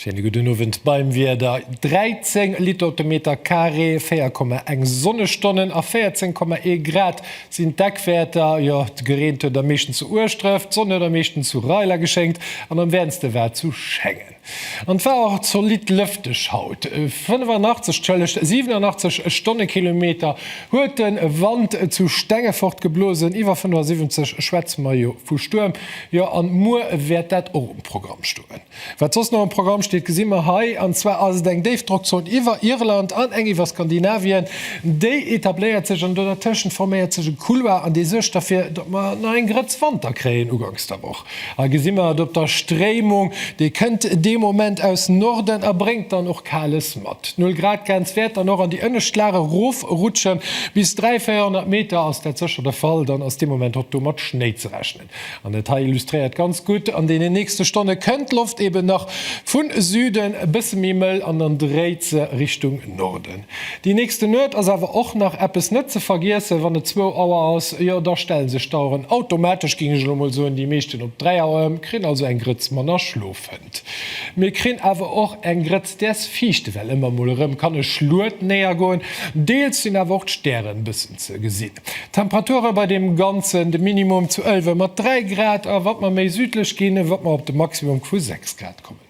Schéine gudden Owend beim Wieder. 13 Liter op de Meter Carré, 4,1 Sonnestonnen a 14,1 Grad sinn d'Eckwäerter. Jo, gereent huet am meeschten zu Ueschdref, d'Sonn huet am meeschten zu Reiler geschéngt an am wäermste war et zu Schengen. An et war och zolidd lëfteg haut, 85, tschëllegt 87 Stonnekilometer huet de Wand zu Stengefort geblosen, iwwer 75 schwätze mer jo vu Stuerm. Jo, an muer wäert dat och um Programm stoen. Wat soss nach um Programm steet, gesi mer hei. An zwar ass et eng Déifdrockzon iwwer Irland an eng iwwer Skandinavien. Déi etabléiert sech an do dertëschent forméiert sech e Couloir an dee suergt derfir, datt mer nach eng Grëtz Wanter kréien uganks der Woch. Hei gesi mer et op der Stréimung, déi kënnt dee Moment aus Norden a bréngt dann och Kales mat. D'Null-Grad-Grenz wäert dann och an déi ënnescht Lage rofrutschen, bis 300, 400 Meter ass dat sécher de Fall. Dann ass dee Moment och do mat Schnéi ze rechnen. An dat hei illustréiert ganz gutt, An deenen nächste Stonne kënnt d'Loft eben nach vu Süden e bësse méi mëll an dann dréit se Richtung Norden. Déi nächste Nuet ass awer och nach eppes net ze vergiessen, Wann et zwou Auer ass, jo da stelle sech d'Aueren automatesch, géing ech elo mol soen, déi meeschten op 3 Auer ëm, kréien also eng Grëtz manner Schlof. Fënnt. Mir kréien awer och eng Grëtz däers Fiichte, well ëmmer mol erëm kann e Schluet néiergoen. Deels sinn awer och d'Stären bëssen ze gesinn. Temperature bei deem Ganzen, de Minimum zu Ëlwe mat 3 Grad a wat mer méi südlech ginn, wat mer op de Maximum vu 6 Grad kommen.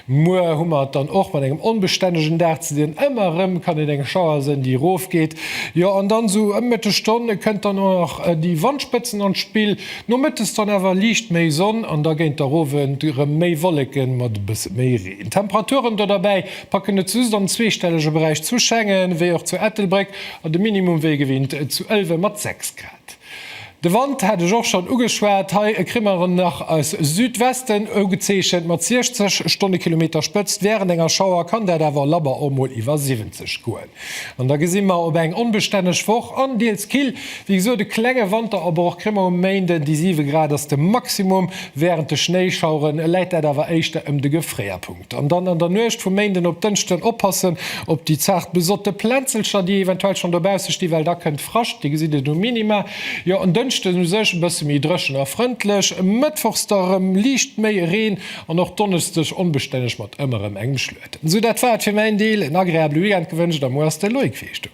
Muer hu mer et dann och mat engem onbestännegen Dag ze dinn, ëmmer erëm kann et eng Schauer sënn, déi erofgeet. Jo, an dann esou ëm Mëttesstonn kënnt dann och nach déi Wandspëtzen an d'Spill. Nomëttes dann awer liicht méi Sonn an da géint der Owend erëm méi Wolleken mat e bësse méi Reen. Temperaturen do derbäi packen et just am zweestellege Beräich zu Schengen wéi och zu Ettelbréck an de Minimum wéi gewinnt zu Ëlwen mat 6 Grad. De Wand hat ech och schonn ugeschwat, hei kri mer en nach aus Südwesten ugezeechent mat 60 Stonnekilometer Spëtzt. Wärend enger Schauer kann dat awer labber och mol iwwer 70 goen. An da gesi mer op eng onbestänneg Woch an deels kill. Wéi gesot, e klenge Wanterabroch kréie mer um Méinden, déi 7 Grad ass de Maximum. Wärend de Schnéischauere läit dat awer éischter ëm de Gefréierpunkt. An dann an der Nuecht vum Méinden op Dënschden oppassen op déi zaart besotte Plänzelcher, déi eventuell schonn dobausse sti, well da kënnt Frascht, Dir gesitt et um Minima. Jo, en Dënschden u sech e bësse méi dréchen a frëndlech, mëttwochs da rëm liicht méi Reen an och Donneschdeg onbestänneg mat ëmmer rëm engem Schluet. Sou, dat war et fir mäin Deel. En agreabele Weekend gewënscht a muer ass de Loïc fir iech do.